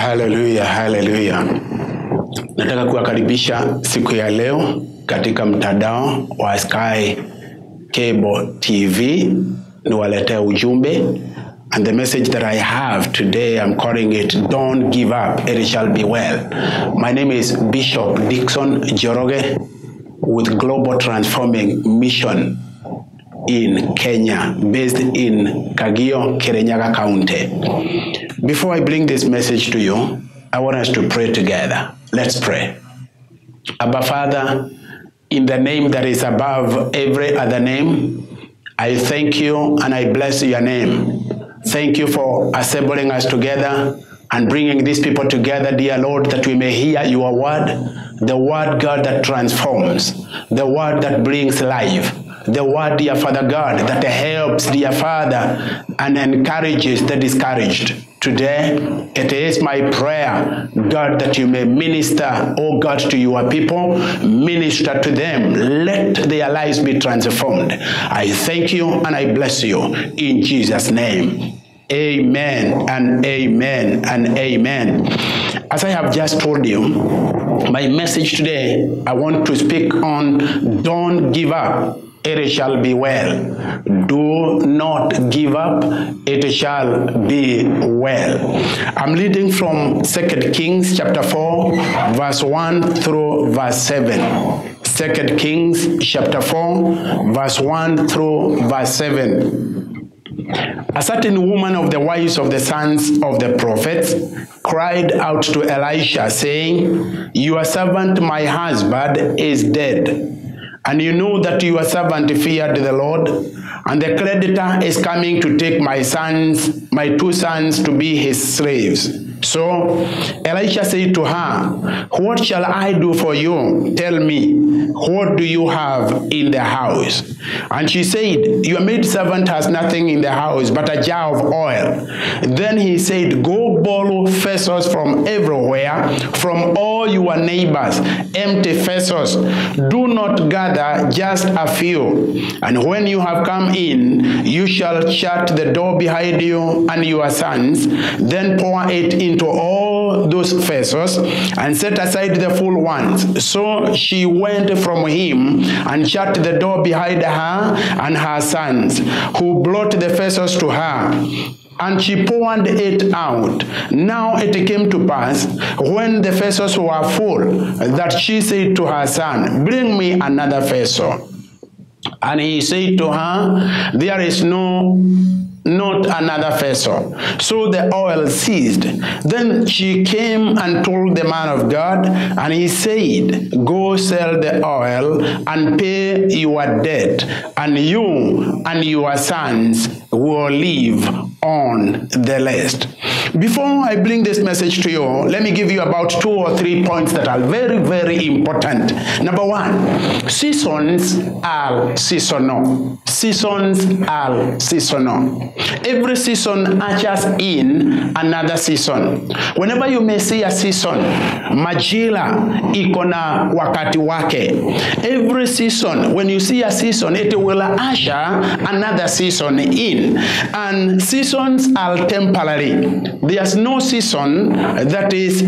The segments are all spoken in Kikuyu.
Haleluya, haleluya. Nataka kuwakaribisha siku ya leo katika mtandao wa Sky Cable TV niwaletee ujumbe. And the message that I have today, I'm calling it, Don't Give Up, It Shall Be Well. My name is Bishop Dickson Njoroge with Global Transforming Mission in Kenya, based in Kagio, Kirinyaga County. Before I bring this message to you, I want us to pray together. Let's pray. Abba Father, in the name that is above every other name, I thank you and I bless your name. Thank you for assembling us together and bringing these people together, dear Lord, that we may hear your word, the word, God, that transforms, the word that brings life, the word, dear Father God, that helps, dear Father, and encourages the discouraged. Today, it is my prayer, God, that you may minister, oh God, to your people, minister to them. Let their lives be transformed. I thank you and I bless you in Jesus' name. Amen and amen and amen. As I have just told you, my message today, I want to speak on don't give up. It shall be well. Do not give up. It shall be well. I'm reading from 2 Kings chapter 4, verse 1 through verse 7. 2 Kings chapter 4, verse 1 through verse 7. A certain woman of the wives of the sons of the prophets cried out to Elisha, saying, Your servant, my husband, is dead. And you know that your servant feared the Lord, and the creditor is coming to take my two sons to be his slaves. So Elisha said to her, What shall I do for you? Tell me, what do you have in the house? And she said, Your maidservant has nothing in the house but a jar of oil. Then he said, Go borrow vessels from everywhere, from all your neighbors, empty vessels. Do not gather just a few. And when you have come in, you shall shut the door behind you and your sons. Then pour it into all those vessels and set aside the full ones. So she went from him and shut the door behind her and her sons, who brought the vessels to her. And she poured it out. Now it came to pass, when the vessels were full, that she said to her son, Bring me another vessel. And he said to her, There is not another vessel. So the oil ceased. Then she came and told the man of God, and he said, Go sell the oil and pay your debt, and you and your sons will live on the list. Before I bring this message to you, let me give you about 2 or 3 points that are very, very important. Number one, seasons are seasonal. Seasons are seasonal. Every season ushers in another season. Whenever you may see a season, majira iko na wakati wake. Every season, when you see a season, it will usher another season in. And seasons are temporary. There's no season that is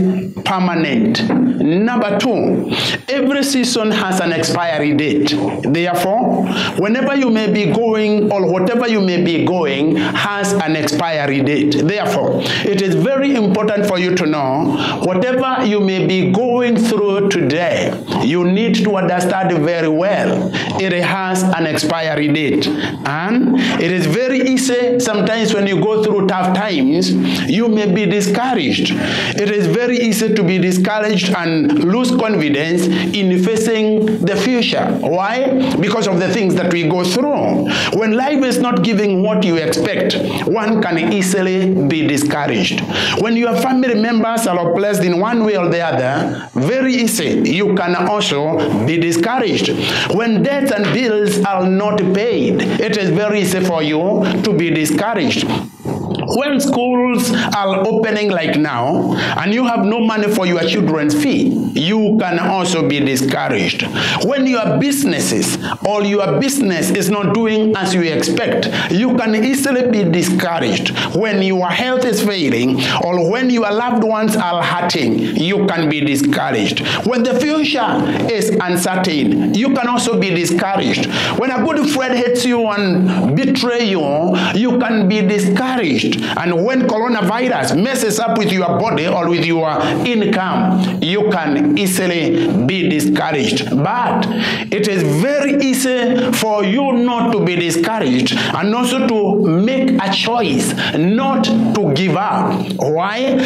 permanent. Number two, every season has an expiry date. Therefore, whenever you may be going or whatever you may be going has an expiry date. Therefore, it is very important for you to know whatever you may be going through today, you need to understand very well it has an expiry date. And it is very easy sometimes when you go through tough times, you may be discouraged. It is very easy to be discouraged and lose confidence in facing the future. Why? Because of the things that we go through. When life is not giving what you expect, one can easily be discouraged. When your family members are oppressed in one way or the other, very easy, you can also be discouraged. When debts and bills are not paid, it is very easy for you to be discouraged. When schools are opening like now, and you have no money for your children's fee, you can also be discouraged. When your businesses or your business is not doing as you expect, you can easily be discouraged. When your health is failing or when your loved ones are hurting, you can be discouraged. When the future is uncertain, you can also be discouraged. When a good friend hates you and betrays you, you can be discouraged. And when coronavirus messes up with your body or with your income, you can easily be discouraged. But it is very easy for you not to be discouraged and also to make a choice not to give up. Why?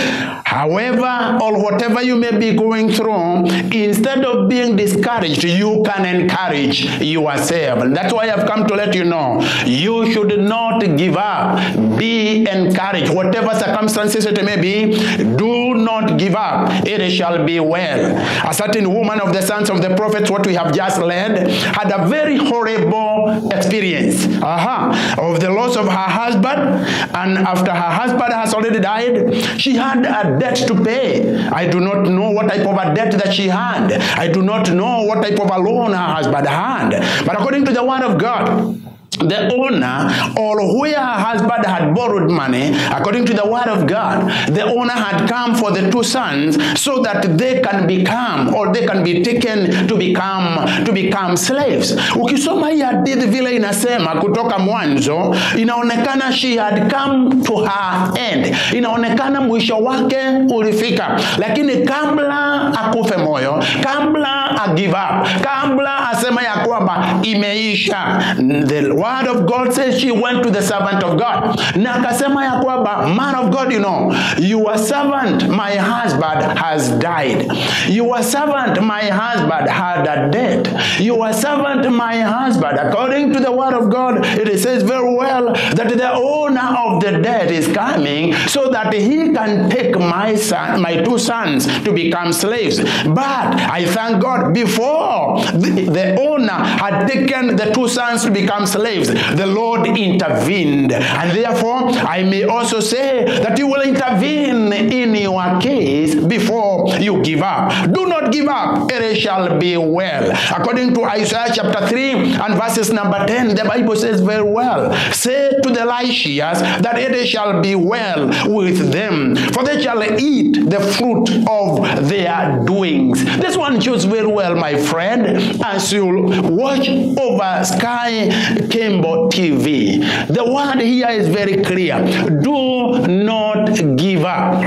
However, or whatever you may be going through, instead of being discouraged, you can encourage yourself. And that's why I've come to let you know, you should not give up. Be encouraged. Whatever circumstances it may be, do not give up. It shall be well. A certain woman of the sons of the prophets, what we have just read, had a very horrible experience of the loss of her husband. And after her husband has already died, she had a debt to pay. I do not know what type of a debt that she had. I do not know what type of a loan her husband had. But according to the word of God, the owner, or where her husband had borrowed money, according to the word of God, the owner had come for the two sons so that they can become, or they can be taken to become slaves. Ukisoma hii hadithi vile inasema kutoka mwanzo, inaonekana she had come to her end. Inaonekana mwisho wake ulifika. Lakini kabla akufe moyo, kabla a give up, kabla asema ya kwamba imeisha, the word of God says she went to the servant of God. Na akasema ya kwamba, man of God, you know, your servant, my husband, has died. Your servant, my husband, had a debt. Your servant, my husband, according to the word of God, it says very well that the owner of the debt is coming so that he can take my son, my two sons, to become slaves. But I thank God, before the owner had taken the two sons to become slaves, the Lord intervened. And therefore, I may also say that he will intervene in your case before you give up. Do not give up. It shall be well. According to Isaiah chapter 3 and verses number 10, the Bible says very well, say to the righteous that it shall be well with them, for they shall eat the fruit of their doings. This one shows very well, my friend, as you watch over Sky Cable TV. The word here is very clear. Do not give up.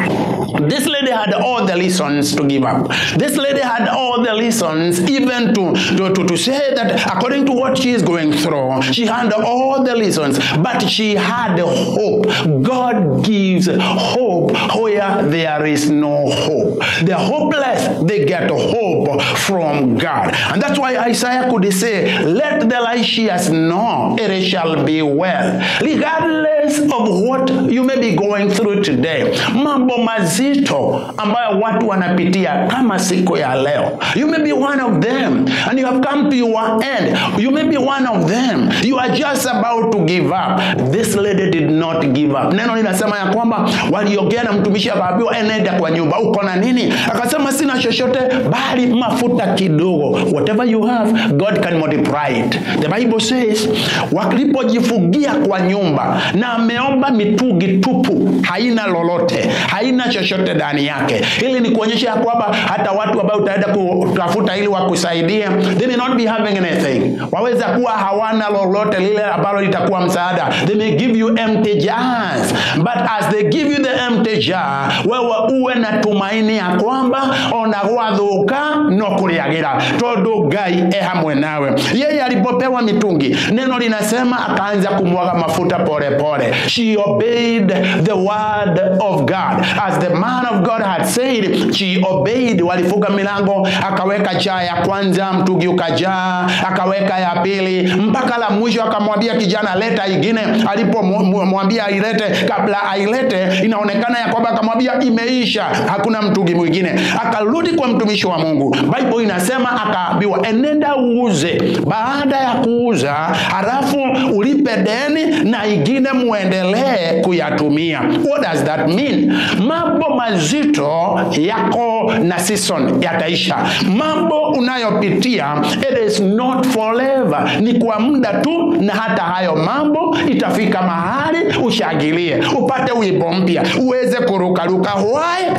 This lady had all the reasons to give up. This lady had all the reasons even to say that according to what she is going through, she had all the reasons, but she had hope. God gives hope where there is no hope. The hopeless, they get hope from God. And that's why Isaiah could say, let the righteous know it shall be well. Regardless of what you may be going through today, mambo mazito ambayo watu wanapitia kama siku ya leo, you may be one of them and you have come to your end. You may be one of them. You are just about to give up. This lady did not give up. Neno linasema ya kwamba waliongea na mtumishi akaambiwa enenda kwa nyumba, uko na nini? Akasema sina chochote bali mafuta kidogo. Whatever you have, God can multiply it. The Bible says walipojifugia kwa nyumba na ameomba mitungi tupu, haina lolote, haina chochote ndani yake. Hili ni kuonyesha ya kwamba hata watu ambao utaenda kutafuta ili wakusaidie, they may not be having anything. Waweza kuwa hawana lolote lile ambalo litakuwa msaada. They may give you empty jars, but as they give you the empty jar, wewe uwe na tumaini ya kwamba ona gwathuka no kuriagira, tondu Ngai e hamwe nawe. Yeye alipopewa mitungi, neno linasema akaanza kumwaga mafuta pole pole. She obeyed the word of God. As the man of God had said, she obeyed. Walifunga milango, akaweka jaa ya kwanza, mtungi ukajaa, akaweka ya pili, mpaka la mwisho akamwambia kijana leta ingine. Alipomwambia ailete, kabla ailete, inaonekana ya kwamba akamwambia imeisha, hakuna mtungi mwingine. Akarudi kwa mtumishi wa Mungu. Bible inasema akaambiwa enenda uuze. Baada ya kuuza, halafu ulipe deni na ingine muendelee kuyatumia. What does that mean? Mambo mazito yako na season yataisha. Mambo unayopitia, it is not forever, ni kwa muda tu, na hata hayo mambo itafika mahali ushangilie, upate wimbo mpya, uweze kurukaruka. Why?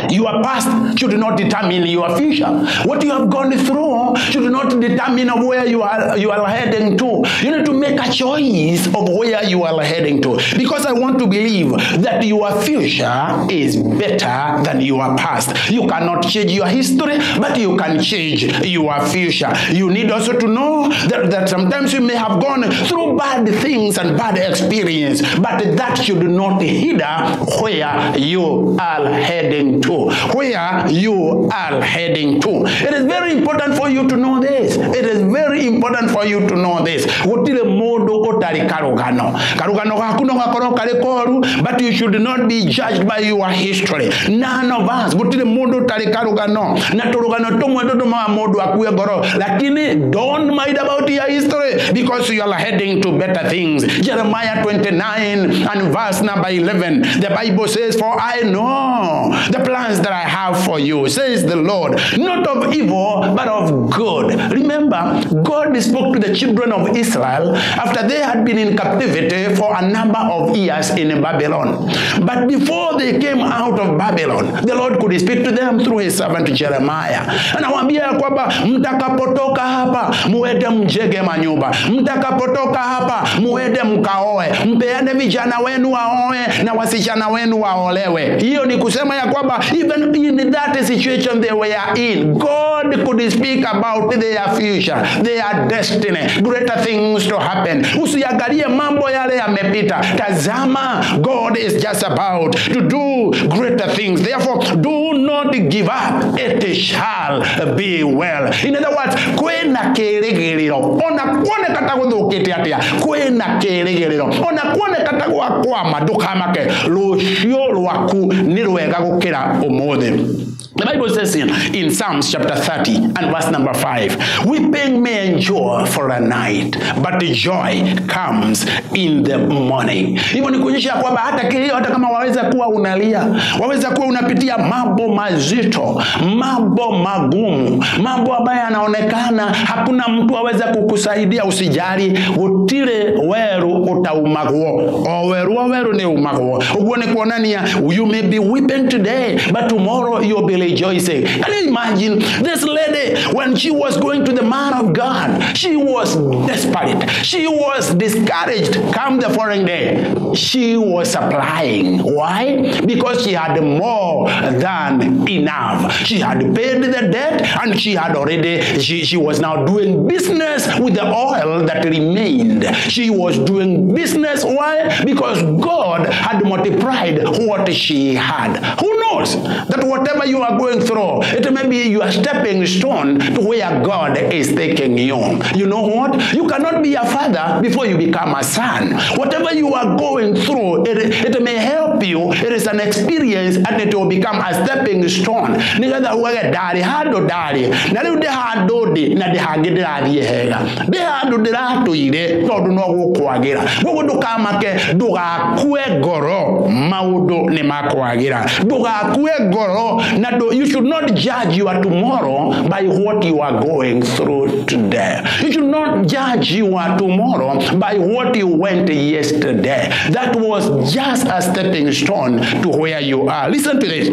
Your past should not determine your future. What you have gone through should not determine where you are heading to. You need to make a choice of where you are heading to. Because I want to believe that your future is better than your past. You cannot change your history, but you can change your future. You need also to know that sometimes you may have gone through bad things and bad experience, but that should not hinder where you are heading to. Where you are heading to. It is very important for you to know this. It is very important for you to know this. Gutire mundu utari karugano. Karugano gaku no gakorwo kari koru, but you should not be judged by your history. None of us. Gutire mundu utari karugano. Na turugano tumwe tutumaga mundu akue ngoro. Lakini don't mind about your history, because you are heading to better things. Jeremiah 29 and verse number 11. The Bible says, "For I know the plans that I have for you, says the Lord, not of evil, but of good." Remember, God spoke to the children of Israel after they had been in captivity for a number of years in Babylon. But before they came out of Babylon, the Lord could speak to them through his servant Jeremiah. Anawaambia kwamba mtakapotoka hapa muende mjenge manyumba, mtakapotoka hapa muende mkaoe, mpeane vijana wenu waoe na wasichana wenu waolewe. Hiyo ni kusema ya kwamba even in that situation they were in, God could speak about their future, their destiny, greater things to happen. Usiangalie mambo yale yamepita. Tazama, God is just about to do greater things. Therefore, do not give up. It shall be well. In other words, kwena kirigiriro. Ona kuoneka ta guthukite atia. Kwena kirigiriro. Ona kuoneka ta gwakwama ndukamake. Rucio rwaku ni rwega gukira umuthi. The Bible says in Psalms chapter 30 and verse number 5, "Weeping may endure for a night, but the joy comes in the morning." Hivyo ni kuonyesha kwamba hata kilio, hata kama waweza kuwa unalia, waweza kuwa unapitia mambo mazito, mambo magumu, mambo ambayo yanaonekana hakuna mtu aweza kukusaidia, usijali, gutire weru utaumagwo. O weru o weru ni umagwo. Uguo ni kuonania, you may be weeping today, but tomorrow you'll be rejoicing. Can you imagine this lady, when she was going to the man of God, she was desperate, she was discouraged. Come the following day, she was supplying. Why? Because she had more than enough. She had paid the debt, and she had already, she was now doing business with the oil that remained. She was doing business. Why? Because God had multiplied what she had. Who knows that whatever you are going through, it may be your stepping stone to where God is taking you. You know what? You cannot be a father before you become a son. Whatever you are going through, it may help you. It is an experience, and it will become a stepping stone. Nigetha uge ndari handu ndari na riu ndi handu ndi na ndi hangi ndirathie hega, ndi handu ndiratuire tondu no gukwagira. Koguo ndukamake, ndugakue ngoro, maundu ni makwagira. Ndugakue ngoro, na you should not judge your tomorrow by what you are going through today. You should not judge your tomorrow by what you went yesterday. That was just a stepping stone to where you are. Listen to this.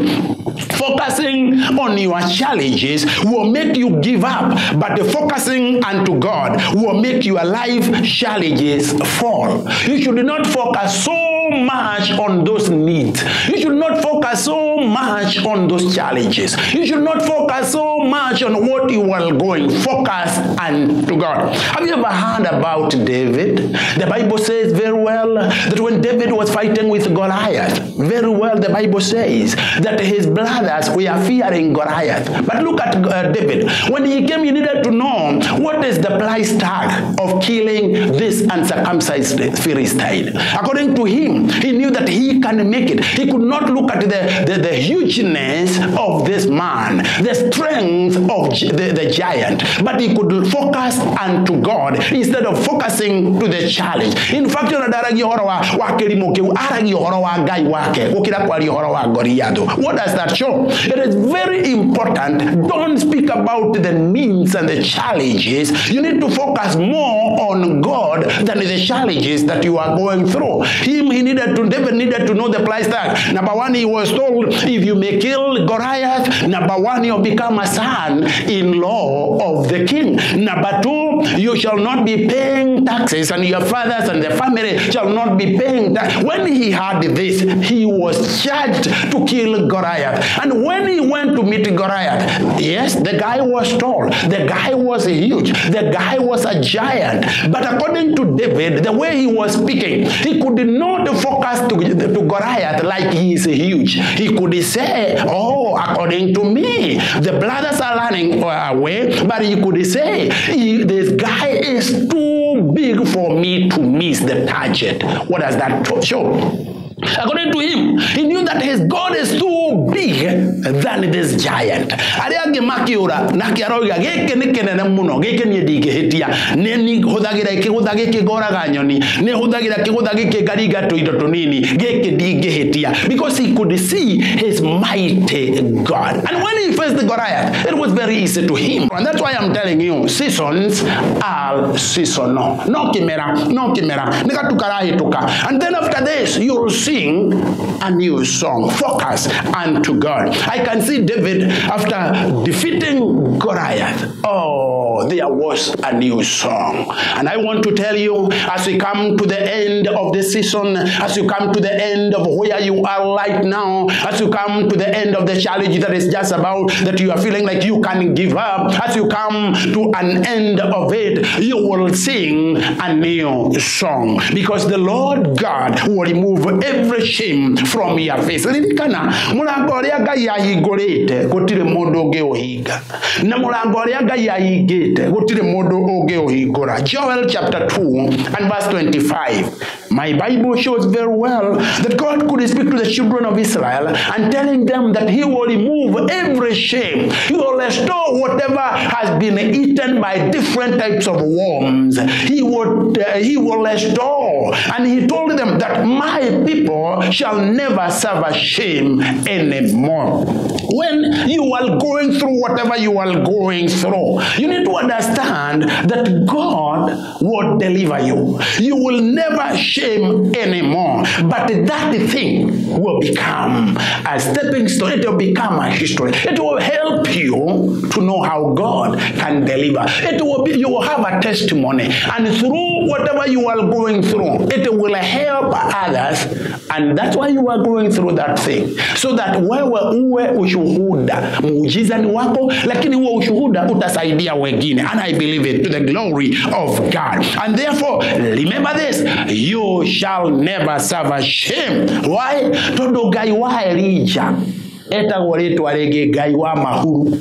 Focusing on your challenges will make you give up, but the focusing unto God will make your life challenges fall. You should not focus so much on those needs. You should not focus so much on those challenges. You should not focus so much on what you are going. Focus unto God. Have you ever heard about David? The Bible says very well that when David was fighting with Goliath, very well the Bible says that his brothers were fearing Goliath. But look at David. When he came, he needed to know what is the price tag of killing this uncircumcised Philistine. According to him, him. He knew that he can make it. He could not look at the hugeness of this man, the strength of the giant, but he could focus unto God instead of focusing to the challenge. In fact, ona ndaragia ũhoro wa kĩrimũ kĩu, aragia ũhoro wa Ngai wake gũkĩra kwaria ũhoro wa Goliath. What does that show? It is very important. Don't speak about the needs and the challenges. You need to focus more on God than the challenges that you are going through. David needed to know the price tag. Number one, he was told, if you may kill Goliath, number one, you'll become a son-in-law of the king. Number two, you shall not be paying taxes, and your fathers and the family shall not be paying tax. When he had this, he was charged to kill Goliath. And when he went to meet Goliath, yes, the guy was tall, the guy was huge, the guy was a giant. But according to David, the way he was speaking, he could not focus to Goliath like he is huge. He could say, oh, according to me, the brothers are running away, but he could say, this guy is too big for me to miss the target. What does that show? According to him, he knew that his God is too big than this giant. Arĩa angĩ makĩũra nake aroiga gĩkĩ nĩ kĩnene mũno, gĩkĩ niĩ ndingĩhĩtia, nĩ hũthagĩra kĩgũtha gĩkĩ ngoraga nyoni, nĩ hũthagĩra kĩgũtha gĩkĩ ngaringa tũindo tũnini, gĩkĩ ndingĩhĩtia, because he could see his mighty God. And when he faced Goliath, it was very easy to him. And that's why I'm telling you, seasons are seasonal. No kimera, no kimera. Nĩ gatu karahĩtũka. And then after this, you'll sing a new song. Focus unto God. I can see David after defeating Goliath. Oh, there was a new song. And I want to tell you, as we come to the end of the season, as you come to the end of where you are right now, as you come to the end of the challenge that is just about, that you are feeling like you can give up, as you come to an end of it, you will sing a new song, because the Lord God will remove every shame from your face. Ririkana murango uria Ngai ahingũrĩte gũtirĩ mũndũ ũngĩũhinga, na mũrango ũrĩa Ngai ahingĩte gũtirĩ mũndũ ũngĩũhingũra. Joel chapter 2 and verse 25. My Bible shows very well that God could speak to the children of Israel and telling them that he will remove every shame. He will restore whatever has been eaten by different types of worms. He will restore. And he told them that my people shall never suffer shame anymore. When you are going through whatever you are going through, you need to understand that God will deliver you. You will never shame anymore. But that thing will become a stepping stone. It will become a history. It will help you to know how God can deliver. It will be, you will have a testimony. And through whatever you are going through, it will help others. And that's why you are going through that thing. So that wewe uwe ushuhuda. Muujiza ni wako, lakini huo ushuhuda utasaidia wengine. And I believe it to the glory of God. And therefore, remember this, you shall never suffer shame. Why? Tondu Ngai wa Elijah etagwo rĩtwa rĩngĩ Ngai wa mahuru.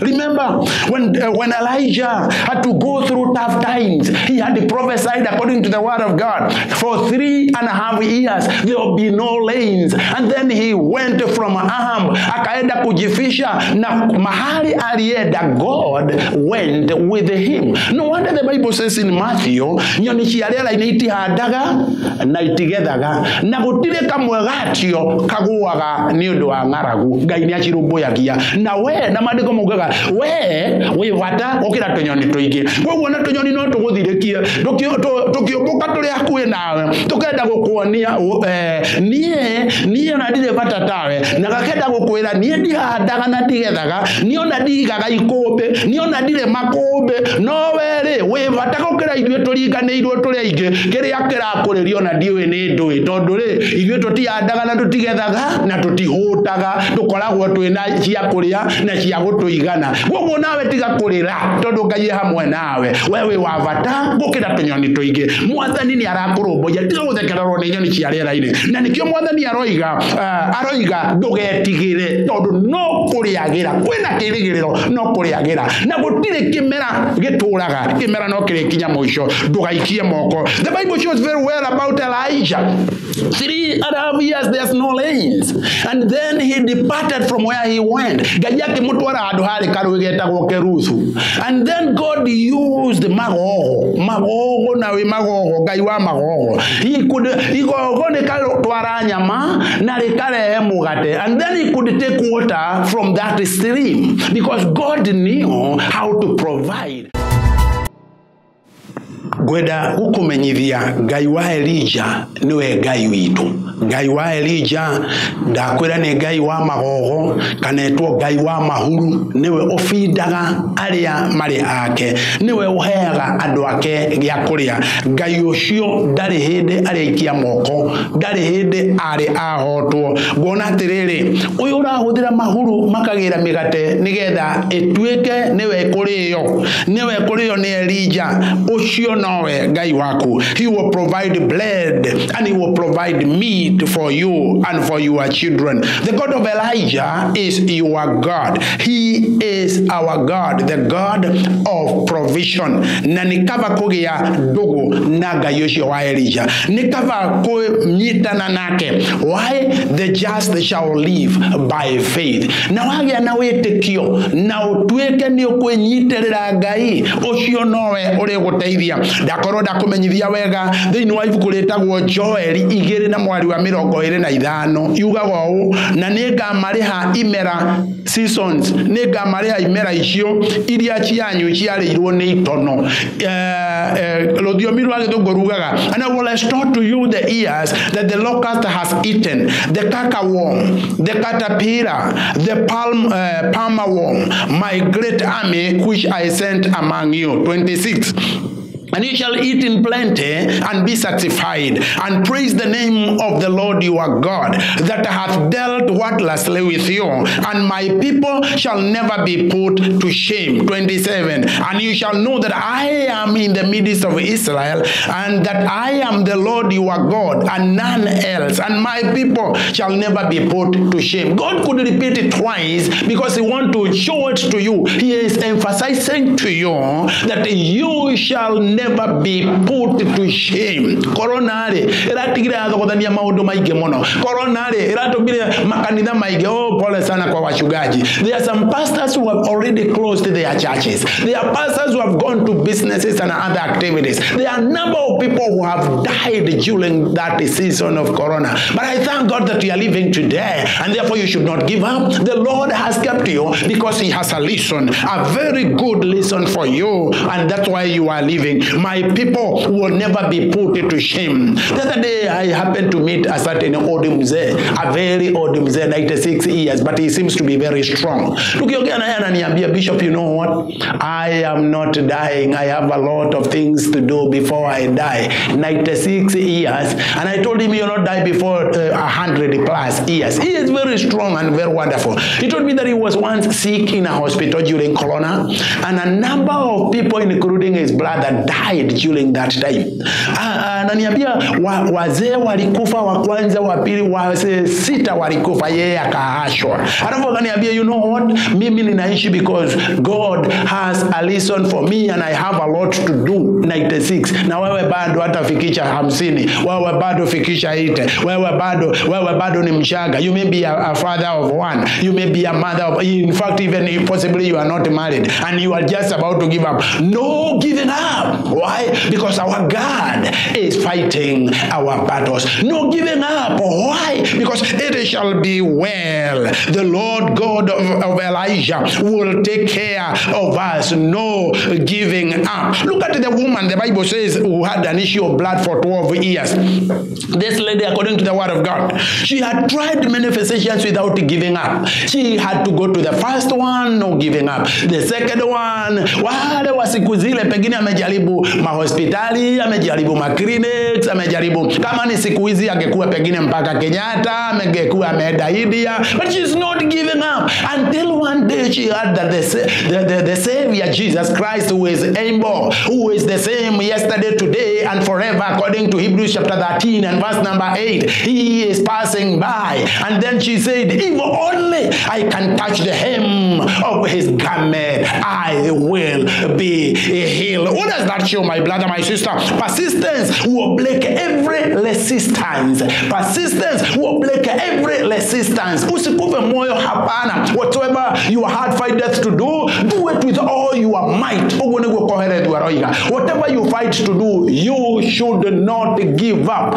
Remember when Elijah had to go through tough times, he had prophesied according to the word of God for 3.5 years there will be no rains. And then he went from Ahab akaenda kujifisha, na mahali alienda God went with him. No wonder the Bible says in Matthew, nyoni cia rĩera-inĩ itihandaga na itigethaga, na gũtirĩ kamwe gatio kaguaga nĩ ũndũ wa ng'aragu. Ngai nĩ acirũmbũyagia. Na we na maandĩko maugaga we wĩ bata gũkĩra tũnyoni tũingĩ. Koguo na tũnyoni no tũgũthirĩkie tũkĩũmbũka tũrĩ hakuhĩ nawe, tũkenda gũkuonia niĩ ona ndirĩ bata tawe, na gakenda gũkwĩra niĩ ndihandaga na ndigethaga, niĩ ona ndigaga ikũmbĩ, niĩ ona ndirĩ makũmbĩ, no we rĩ wĩ bata gũkĩra ithuĩ tũringanĩirwo tũrĩ aingĩ. Kĩrĩa kĩrakũrĩria ona ndiũĩ nĩ ndũĩ, tondũ rĩ ithuĩ tũtihandaga na tũtigethaga na tũtihũtaga. mwaka tũkoragwo twĩna cia kũrĩa na cia gũtũigana. Koguo nawe tiga kũrĩra tondũ Ngai e hamwe nawe. We wĩ wa bata gũkĩra tũnyoni tũingĩ. Mwathani nĩ arakũrũmbũiya, tiga gũthekererwo nĩ nyoni cia rĩera-inĩ. Na nĩkĩo mwathani aroiga, aroiga ndũgetigĩre tondũ no kũrĩagĩra. Kwĩna kĩrĩgĩrĩro no kũrĩagĩra. Na gũtirĩ kĩmera gĩtũraga, kĩmera no kĩrĩkinya mũico. Ndũgaikie moko. The Bible shows very well about Elijah. 3.5 years there's no rains. And then he departed from where he went. Ngai akĩmũtwara handũ harĩ karũĩ getagwo Keruthu. And then God used magogo. Magogo na wĩ magogo, Ngai wa magogo. He could, igogo rĩkarũtwara nyama na rĩkarehe mũgate. And then he could take water from that stream because God knew how to provide. Ngwenda gũkũmenyithia Ngai wa Elijah nĩwe Ngai witũ. Ngai wa Elijah ndakwĩra nĩ Ngai wa magogo kana etwo Ngai wa mahuru, nĩwe ũbindaga arĩa marĩ ake, nĩwe ũheaga andũ ake gĩa kũrĩa. Ngai ũcio ndarĩ hĩndĩ arĩaikia moko, ndarĩ hĩndĩ arĩ ahotwo. Nguona atĩrĩrĩ, ũyũ ũrahũthĩra mahuru makagĩra mĩgate nĩgetha ĩtuĩke nĩwe ĩkũrĩo, nĩwe ĩkũrĩo nĩ Elijah, ũcio nowe Ngai waku. He will provide bread and he will provide meat for you and for your children. The God of Elijah is your God. He is our God, the God of provision. Na nĩ kaba kũgĩa ndũgũ na Ngai ũcio wa Elijah, nĩ kaba kũnyitana nake. Why? The just shall live by faith. Na wagĩa na wĩtĩkio na ũtuĩke nĩ ũkwĩnyitĩrĩra Ngai ũcio, nowe ũrĩgũteithia. Ndakorwo ndakũmenyithia wega thĩinĩ wa ibuku rĩtagwo Joeli 2 na mwari wa 25 yugaga ũũ, na nĩngamarĩha imera seasons, nĩngamarĩha imera icio iria cianyu ciarĩirwo nĩ itono. Rũthiomi rwa gĩthũngũ rugaga, and I will restore to you the years that the locust has eaten, the cankerworm, the caterpillar, the palmer worm, my great army which I sent among you. 26. And you shall eat in plenty and be satisfied, and praise the name of the Lord your God, that hath dealt wordlessly with you, and my people shall never be put to shame. 27. And you shall know that I am in the midst of Israel, and that I am the Lord your God, and none else, and my people shall never be put to shame. God could repeat it twice because he wants to show it to you. He is emphasizing to you that you shall never be put to shame. Corona rĩ ĩratigire yathogothania maũndũ maingĩ mũno. Corona rĩ ĩratũmire makanitha maingĩ. Oh, pole sana kwa wachungaji. There are some pastors who have already closed their churches. There are pastors who have gone to businesses and other activities. There are a number of people who have died during that season of corona. But I thank God that you are living today, and therefore you should not give up. The Lord has kept you because he has a lesson, a very good lesson for you, and that's why you are living. My people will never be put to shame. The other day I happened to meet a certain old mzee, a very old mzee, 96 years, but he seems to be very strong. Tukiongea naye ananiambia, Bishop, you know what? I am not dying. I have a lot of things to do before I die. 96 years. And I told him, you'll not die before 100 plus years. He is very strong and very wonderful. He told me that he was once sick in a hospital during corona, and a number of people, including his brother, died during that time. Ananiambia wazee walikufa, wa kwanza, wa pili, wazee 6 walikufa, yeye akaashwa. Alafu akaniambia, you know what? Mimi ninaishi because God has a lesson for me and I have a lot to do. 96. Na wewe bado hata fikisha 50. Wewe bado fikisha 8. Wewe bado ni mchanga. You may be a father of one. You may be a mother of, in fact, even if possibly you are not married and you are just about to give up. No giving up. Why? Because our God is fighting our battles. No giving up. Why? Because it shall be well. The Lord God of Elijah will take care of us. No giving up. Look at the woman, the Bible says, who had an issue of blood for 12 years. This lady, according to the word of God, she had tried many physicians without giving up. She had to go to the first one, no giving up. The second one, wale wa siku zile pengine amejaribu mahospitali, amejaribu makliniki, clinics, amejaribu. Kama ni siku hizi angekuwa pengine mpaka Kenyatta, angekuwa ameenda India, but she's not giving up until one day she heard that the Savior Jesus Christ, who is able, who is the same yesterday, today, and forever, according to Hebrews chapter 13 and verse number 8, he is passing by. And then she said, if only I can touch the hem of his garment, I will be healed. What does that show, my brother, my sister? Persistence will break every resistance. Persistence will break every resistance. Usikufe moyo, hapana. Whatever your heart fighteth to do, do it with all your might. Whatever you fight to do, you should not give up.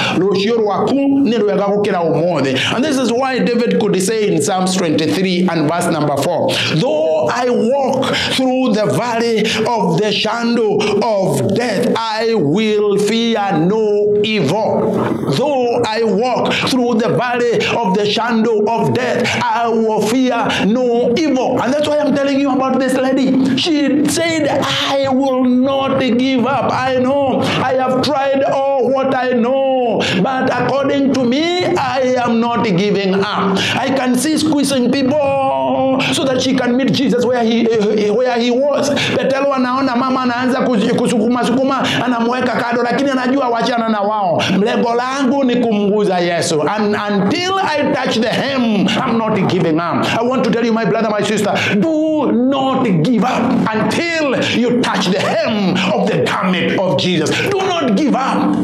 And this is why David could say in Psalms 23 and verse number 4, though I walk through the valley of the shadow of death, I will fear no evil. Though I walk through the valley of the shadow of death, I will fear no evil. And that's why I'm telling you about this lady. She said, I will not give up. I know I have tried all what I know, but according to me, I am not giving up. I can see squeezing people so that she can meet Jesus where he was. Petelo anaona mama anaanza kusukuma sukuma, anamweka kando, lakini anajua wachana na wao. Mlengo langu ni kumguza Yesu. And until I touch the hem, I'm not giving up. I want to tell you, my brother, my sister, do not give up until you touch the hem of the garment of Jesus. Do not give up.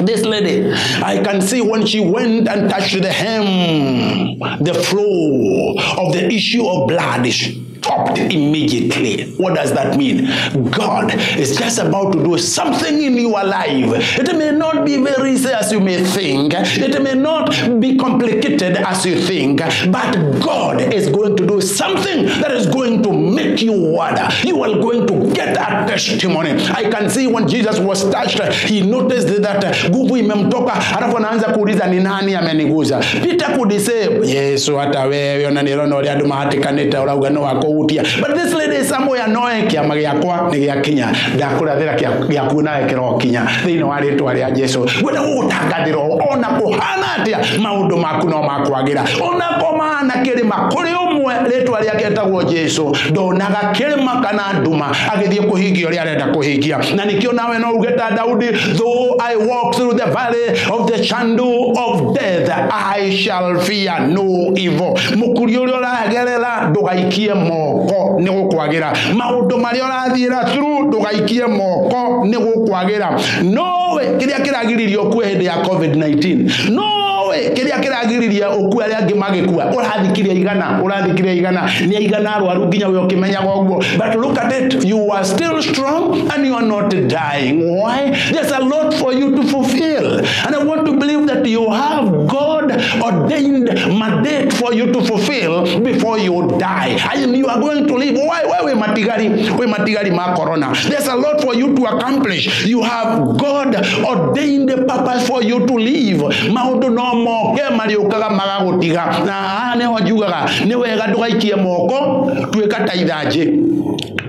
This lady, I can see when she went and touched the hem, the flow of the issue of blood is stopped immediately. What does that mean? God is just about to do something in your life. It may not be very easy as you may think. It may not be complicated as you think, but God is going to do something that is going to make you wonder. You are going to get a testimony. I can see when Jesus was touched, he noticed that nguvu imemtoka, halafu anaanza kuuliza ni nani ameniguza. Peter could say, Yesu hata wewe unaniona ũrĩa andũ mahatikanĩte ũrauga no wako. But this lady is somewhere knowing kĩama gĩakwa nĩ gĩakinya, ndakũrathĩra gĩaku nawe kĩrokinya thĩinĩ wa rĩtwa rĩa Jesu. Ngwenda gũgũtangathĩra ona kũhana atĩa maũndũ maku no makwagĩra, ona kũmahana kĩrĩma kũrĩ ũmwe rĩtwa rĩake etagwo Jesu, ndonaga kĩrĩma kana nduma agĩthiĩ kũhingia ũrĩa arenda kũhingia. Na nĩkĩo nawe no uge ta Daudi, though I walk through the valley of the shadow of death, I shall fear no evil. Mũkuri ũrĩa ũragerera ndũgaikie moko nĩ gũkwagĩra, maũndũ marĩa ũrathiĩra through ndũgaikie moko nĩ gũkwagĩra. Nowe kĩrĩa kĩragiririe ũkue hĩndĩ ya COVID-19, nowe kĩrĩa kĩragiririe ũkue arĩa angĩ magĩkua, ũrathikirie igana, ũrathikirie igana, nĩ aigana arwaru nginya we ũkĩmenyaga ũguo. But look at it, you are still strong and you are not dying. Why? There's a lot for you to fulfill, and I want to believe that you have God ordained mandate for you to fulfill before you die. And you are going to live. Why? Why we matigari ma corona? There's a lot for you to accomplish. You have God ordained purpose for you to live. Maundu no moke mariukaga magagutiga. Na haha niho njugaga ni wega ndugaikie moko, tuika ta ithanjĩ.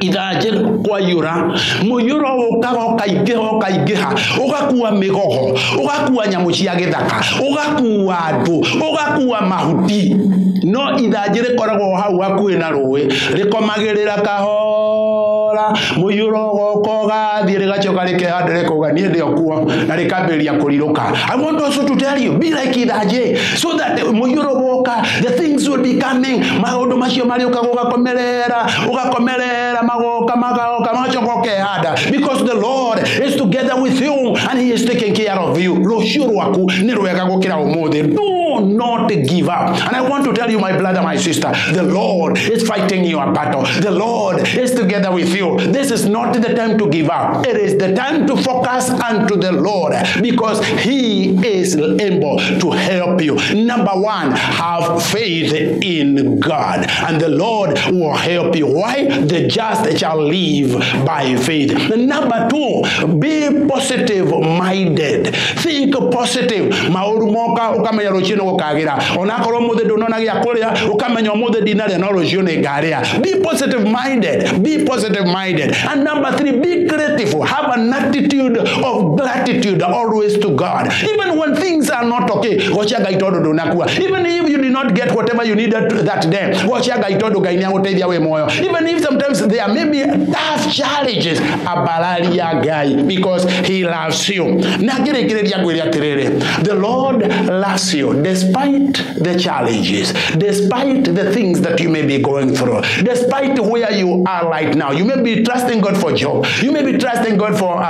Ithanjĩ kwaiyũra, mũiyũro ũkaga ũkaingĩha ũkaingĩha, ũgakua mĩgogo, ũgakua nyamũ cia gĩthaka, ũgakua andũ, ũgakua mahuti. No ithanjĩ rĩkoragwo hau hakuhĩ na rũĩ, rĩkomagĩrĩra kahora, mũiyũro ũgoka ũgathiĩ, rĩgacoka rĩkehanda rĩkauga niĩ ndĩ o kuo, na rĩkambĩrĩria kũrirũka. I want also to tell you, be like ithanjĩ, so that mũiyũro woka, the things will be coming, maũndũ macio marĩũkaga ũgakomerera, ũgakomerera, magoka magoka magacoka ũkehanda, because the Lord is together with you and he is taking care of you. Rũciũ rwaku nĩ rwega gũkĩra ũmũthĩ. Do not give up. And I want to tell you, my brother, my sister, the Lord is fighting your battle. The Lord is together with you. This is not the time to give up. It is the time to focus unto the Lord, because he is able to help you. Number one, have faith in God, and the Lord will help you. Why? The just shall live by faith. Number two, be positive minded. Think positive. Maũru moka ũkamenya rũciũ nĩ gũkagĩra, onakorwo ũmũthĩ ndũnona gĩa kũrĩa, ũkamenya ũmũthĩ ndinarĩa no rũciũ nĩ ngarĩa. Be positive minded. Be positive minded. minded. And number three, be grateful. Have an attitude of gratitude always to God. Even when things are not okay, goca Ngai tondũ ndũnakua. Even if you did not get whatever you needed that day, goca Ngai tondũ Ngai nĩagũteithia wĩ muoyo. Even if sometimes there may be tough challenges, ambararia Ngai because he loves you. Na ngĩrĩkĩrĩria ngwĩre atĩrĩrĩ, the Lord loves you despite the challenges, despite the things that you may be going through, despite where you are right now. You may be trusting God for job. You may be trusting God for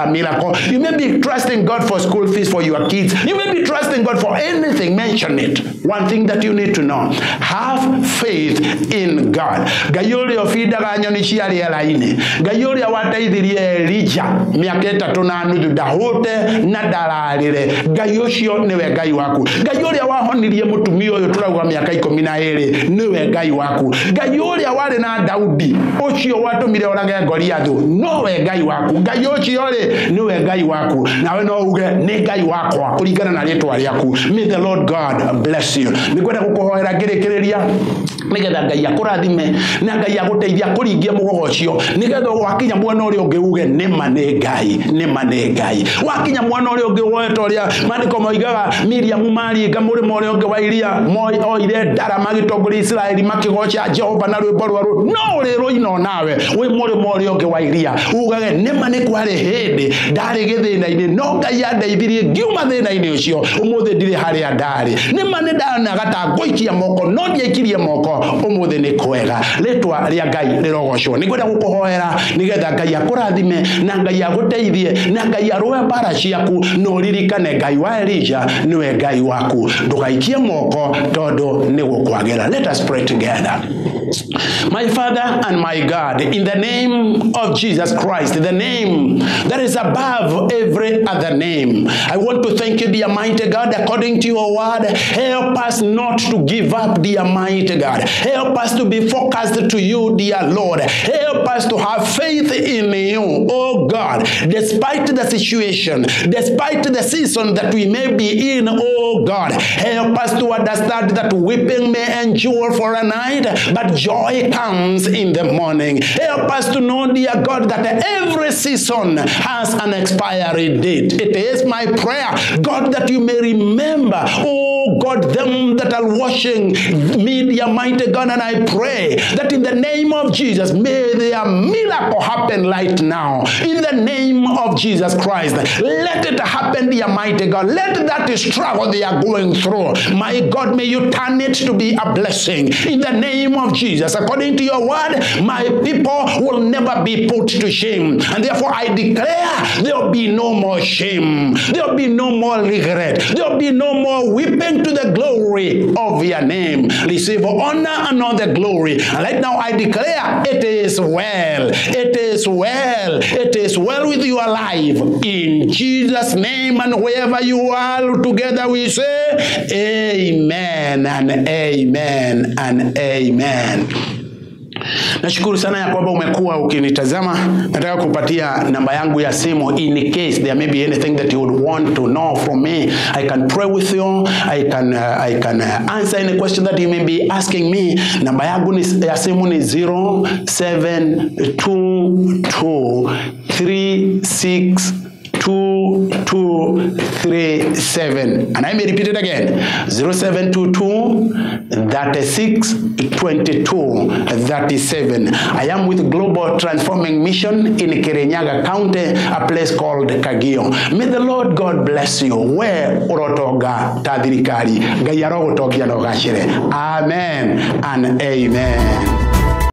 a miracle. You may be trusting God for school fees for your kids. You may be trusting God for anything. Mention it. One thing that you need to know, have faith in God. Ngai ũrĩa ũbindaga nyoni cia rĩera-inĩ, Ngai ũrĩa wateithirie Elijah mĩaka ĩtatũ na nuthu ndahũte na ndararĩre, Ngai ũcio nĩwe Ngai waku. Ngai ũrĩa wahonirie mũtumia ũyũ tũrauga mĩaka 12 nĩwe Ngai waku. Ngai ũrĩa warĩ na Daudi ũcio watũmire orage Goliathu nowe Ngai waku. Ngai ũcio rĩ nĩwe Ngai waku, nawe no uge nĩ Ngai wakwa kũringana na rĩtwa rĩaku. May the Lord God bless you. Nĩngwenda gũkũhoera ngĩrĩkĩrĩria nĩgetha Ngai akũrathime na Ngai agũteithia kũringia mũgogo ũcio, nĩgetha wakinya mwena ũrĩa ũngĩ uge nĩma nĩ Ngai, nĩma nĩ Ngai. Wakinya mwena ũrĩa ũngĩ woe ta ũrĩa maandĩko moigaga Miriamu maringa mũrĩmo ũrĩa ũngĩ wa iria, oire ndara magĩtongoria Isiraeli makĩgoca Jehova na rwĩmbo rwerũ, no ũrĩ rũina onawe wĩ mũrĩmo ũrĩa ũngĩ wa iria, ugage nĩma nĩ kwarĩ hĩndĩ ndarĩ gĩthĩna-inĩ no Ngai andeithirie ngiuma thĩna-inĩ ũcio, ũmũthĩ ndirĩ harĩa ndarĩ. Nĩma nĩ ndanaga ta ngũikia moko no ndiaikirie moko, ũmũthĩ nĩ kwega. Rĩtwa rĩa Ngai rĩrogocwo. Nĩngwenda gũkũhoera nĩgetha Ngai akũrathime na Ngai agũteithie na Ngai arũe mbara ciaku, na ũririkane Ngai wa Elijah nĩwe Ngai waku. Ndũgaikie moko tondũ nĩ gũkwagĩra. Let us pray together. My Father and my God, in the name of Jesus Christ, the name that is above every other name, I want to thank you, dear mighty God, according to your word. Help us not to give up, dear mighty God. Help us to be focused to you, dear Lord. Help us to have faith in you, oh God, despite the situation, despite the season that we may be in, oh God. Help us to understand that weeping may endure for a night, but joy comes in the morning. Help us to know, dear God, that every season has an expiry date. It is my prayer, God, that you may remember, oh God, them that are watching me, dear mighty God, and I pray that in the name of Jesus, may their miracle happen right now. In the name of Jesus Christ, let it happen, dear mighty God. Let that struggle they are going through, my God, may you turn it to be a blessing. In the name of Jesus, according to your word, my people will never be put to shame. And therefore I declare there will be no more shame. There will be no more regret. There will be no more weeping, to the glory of your name. Receive honor and all the glory. And right now I declare it is well. It is well. It is well with your life. In Jesus' name, and wherever you are, together we say amen and amen and amen. Nashukuru sana ya kwamba umekuwa ukinitazama. Nataka kupatia namba yangu ya simu in case there may be anything that you would want to know from me. I can pray with you. I can answer any question that you may be asking me. Namba yangu ya simu ni 0722 36 2237, and I may repeat it again, 0722 36 22 37. I am with Global Transforming Mission in Kirinyaga County, a place called Kagio. May the Lord God bless you. Where urotoga tathirikari, Ngai arogotogia no gacire. Amen and amen.